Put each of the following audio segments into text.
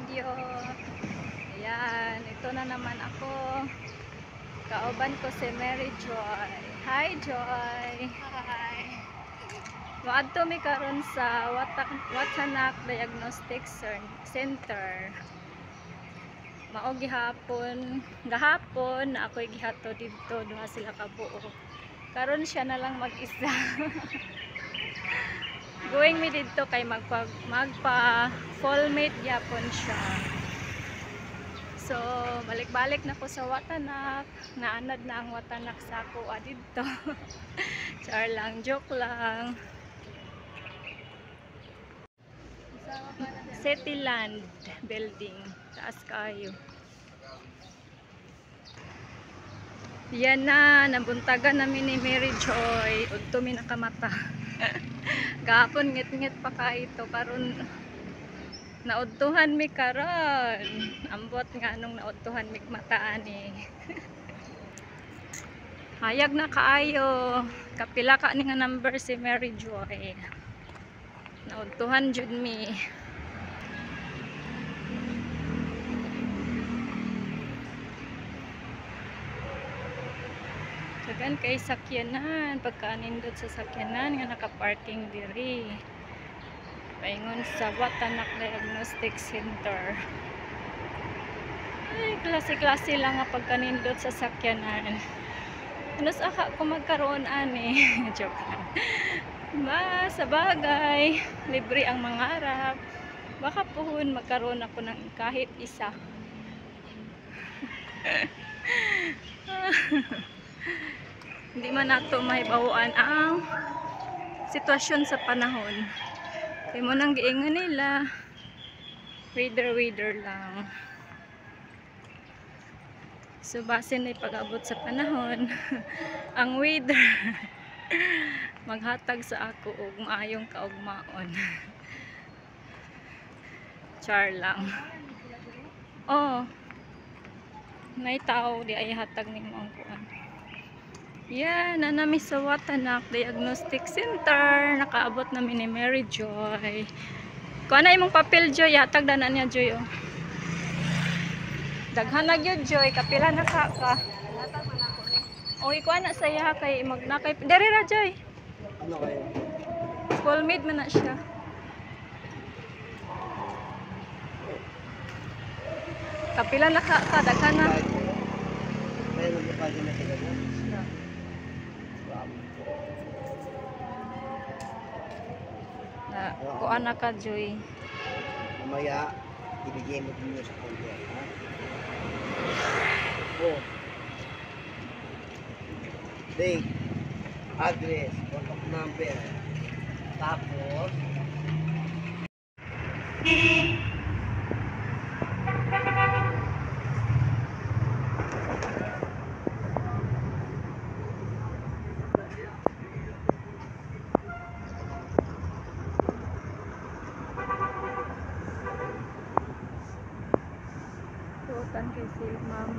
video. Ayan, ito na naman ako. Kauban ko si Mary Joy. Hi, Joy! Hi. Moadto mi karon sa Watanak Diagnostic Center. Mao gihapon, gahapon na ako'y gihato didto, duha sila ka buo. Karon siya na lang mag-isa. Going mi didto kay magpa full mate gyapon siya. So, balik-balik na ko sa Watanak. Naanad na ang Watanak sa ako didto. Char lang, joke lang. Cityland building. Taas kayo. Yan na, nabuntagan namin ni Mary Joy. Udto mi nakamata. Gahapon ngit-ngit pa ka ito karon naudtuhan mi karon. Ambot nga anong naudtuhan mig mata ani. Hayag na kaayo. Kapila ka ni nga number si Mary Joy. Naudtuhan jud mi. Dagan kay sakyanan, pagkanindot sa sakyanan nga naka-parking diri. Paingon sa Watanak Diagnostic Center. Ay, klase-klase lang nga pagkanindot sa sakyanan. Ano sa aka ko magkaroon ani? Joke lang. Ba, sa bagay, libre ang mangarap. Baka puhon magkaroon ako ng kahit isa. Hindi man nato mahibawaan ang sitwasyon sa panahon. Kay mo nang giingon nila, weather weather lang. So basin na pag-abot sa panahon, ang weather maghatag sa ako og maayong kaugmaon. Char lang. Oh. May tao di ay hatag nimo ang kuan. Yan, na nami sa Watanak Diagnostic Center. Nakaabot nami ni Mary Joy. Kuha na imong papel, Joy. Hatag na niya, Joy. Oh. Daghan na gyud, Joy. Kapila na ka ka. Oy, kuha na saya kay magnakay. Dere ra, Joy. Ano kayo? Full made man na siya. Kapila na ka ka. Daghan na. Na, kuha na ka, Joy. Mamaya, ibigay mo din sa counter, ha? Oh. Date, address, contact number. Tapos, Tuotan kay si ma'am.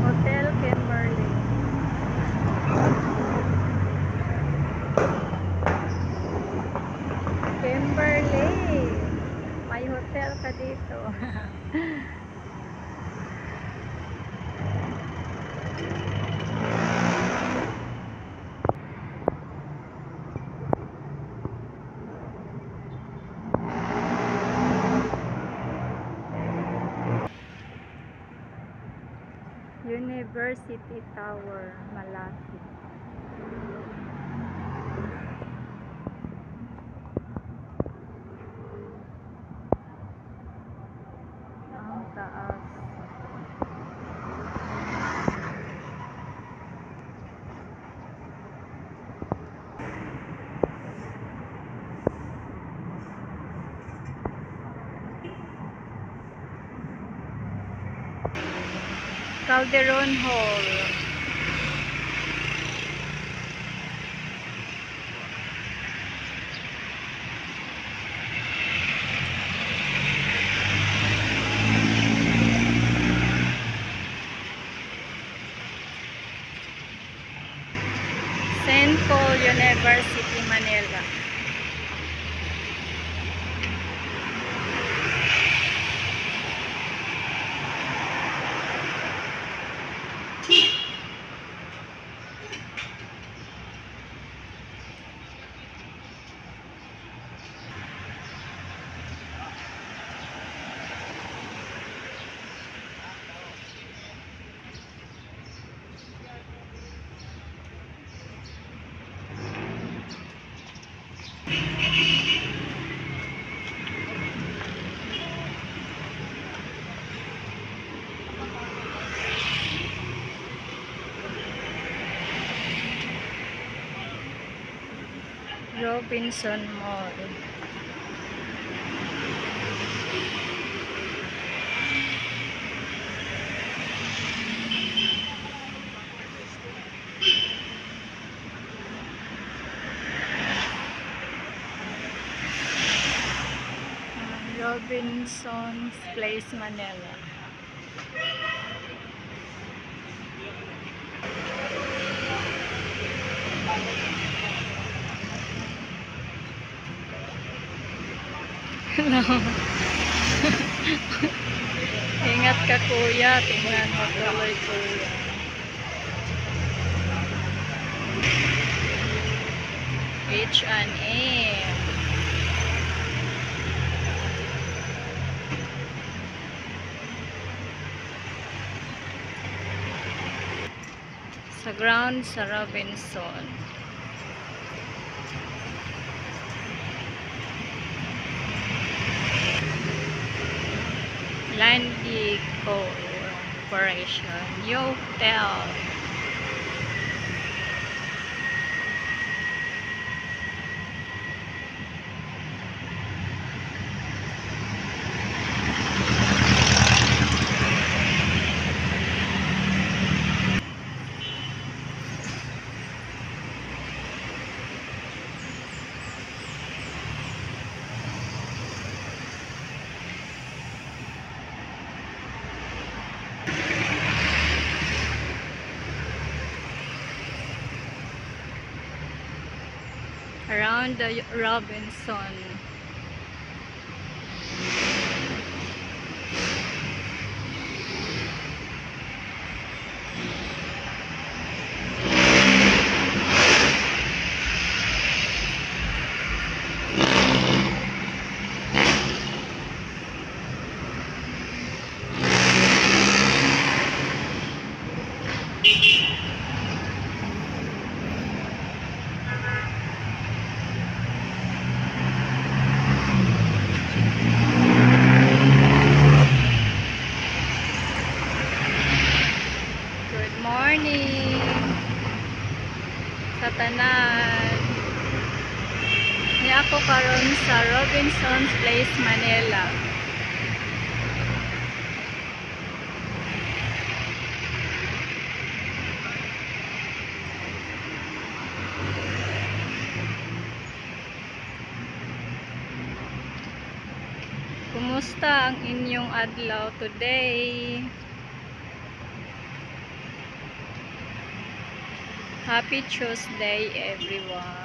Hotel Kimberly. Kimberly. May hotel ka dito. University Tower, Malate. Ang taas. Calderon Hall. University, Manila. Robinson Mall. Robinson's Place, Manila. Hello. Ingat ka, kuya. Tingnan mo tuloy, kuya. H&M. Sa ground sa Robinson. Landy Corporation. Yotel. Around the Robinson. Good morning sa tanan. Ni ako karon sa Robinson's Place, Manila. Kumusta ang inyong adlaw today? Happy Tuesday, everyone.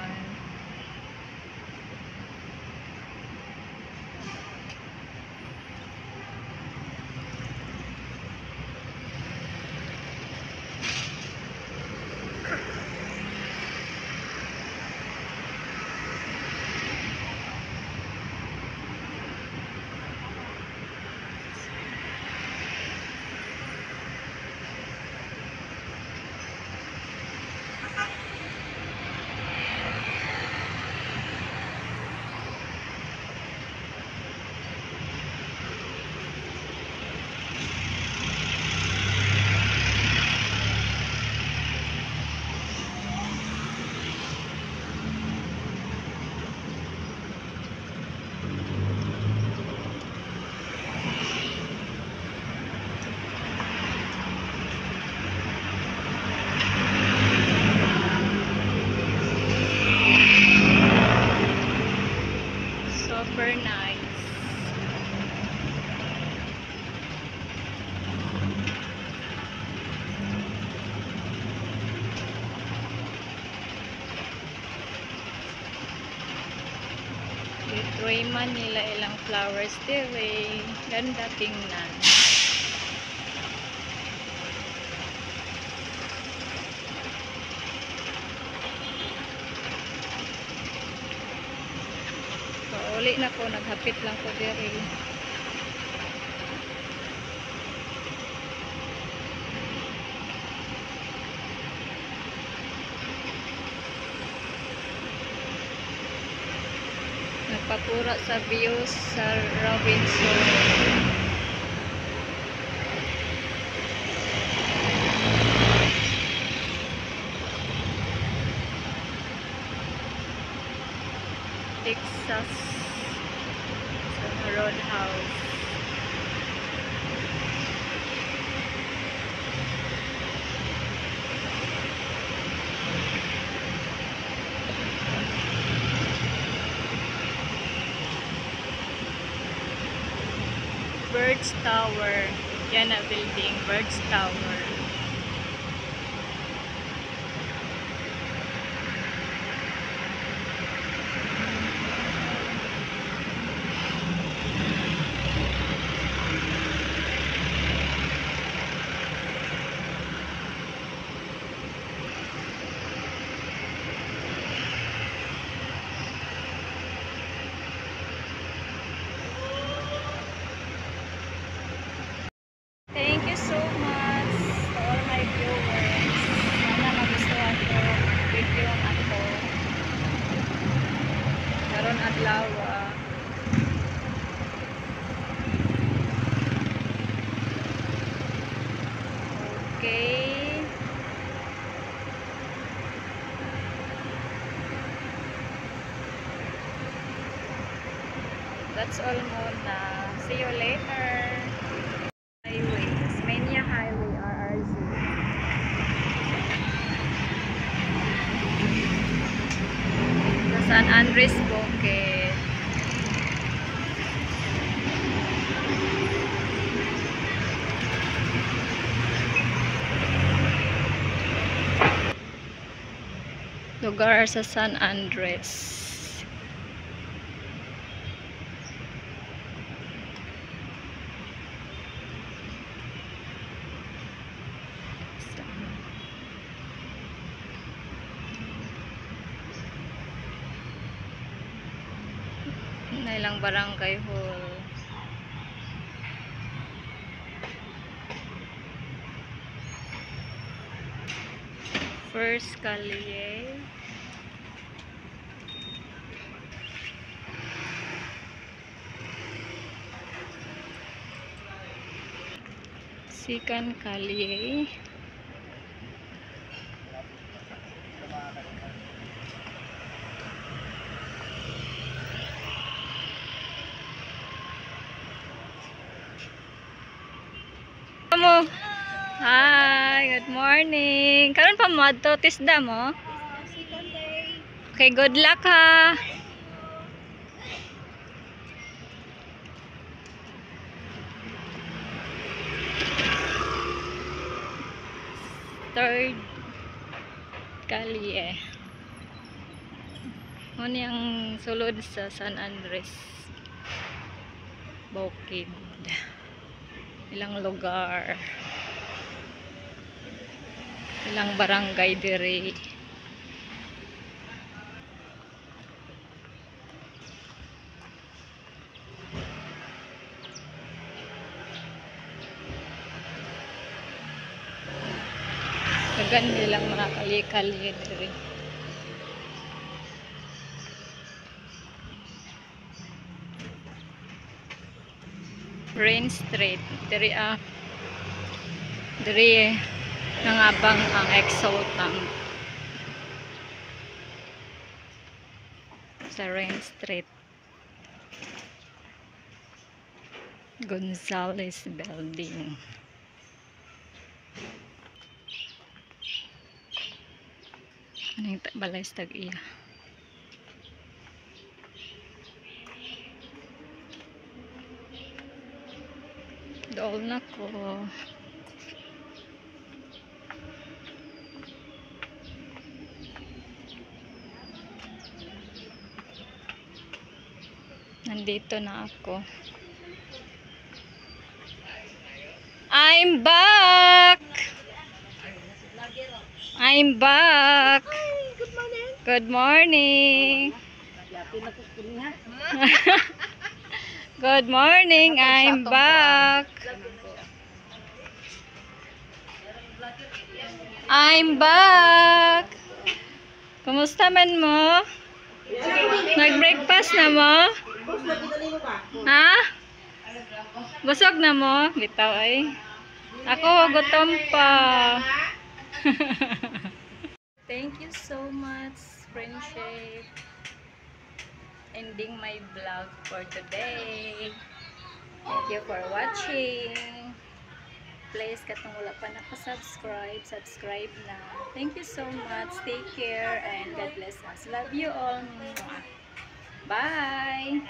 Rayman nila ilang flowers dire. Ganda tingnan. So, uli na ko, naghapit lang ko dire. Nagpapura sa views sa Robinson. Texas sa Roadhouse. Birds Tower. Yan na building, Birds Tower. Thank you so much to all my viewers. Sana magustuhan ko video ang ato. Karon adlaw. Okay. That's all muna. See you later. Highway. Osmeña Highway, RRZ. Sa San Andres Bukid. Lugar sa San Andres. Nailang barangay hall. First Kalye. Second Kalye. Mo. Hi, good morning. Karon pa mo adto tisda mo? Second day. Okay, good luck ha. Third Kalye. Mo niyang sulod sa San Andres Bukid. Ilang lugar, ilang barangay diri. Dagan nilang mga kalye-kalye diri. Rain Street diri diri nangabang ang Exo Tank sa Rain Street. Gonzales Building. Ano yung balay sa tag-iya? Dool na ko. Nandito na ako. I'm back! I'm back! Good morning. Good morning! Yapin na ko ha. Good morning! I'm back! I'm back! Kumusta man mo? Nag-breakfast na mo? Ha? Busog na mo? Bitaw ay. Ako, gutom pa. Thank you so much, friendship. Ending my vlog for today. Thank you for watching. Please, katong wala pa nakasubscribe, subscribe na. Thank you so much. Take care and God bless us. Love you all. Mwah. Bye!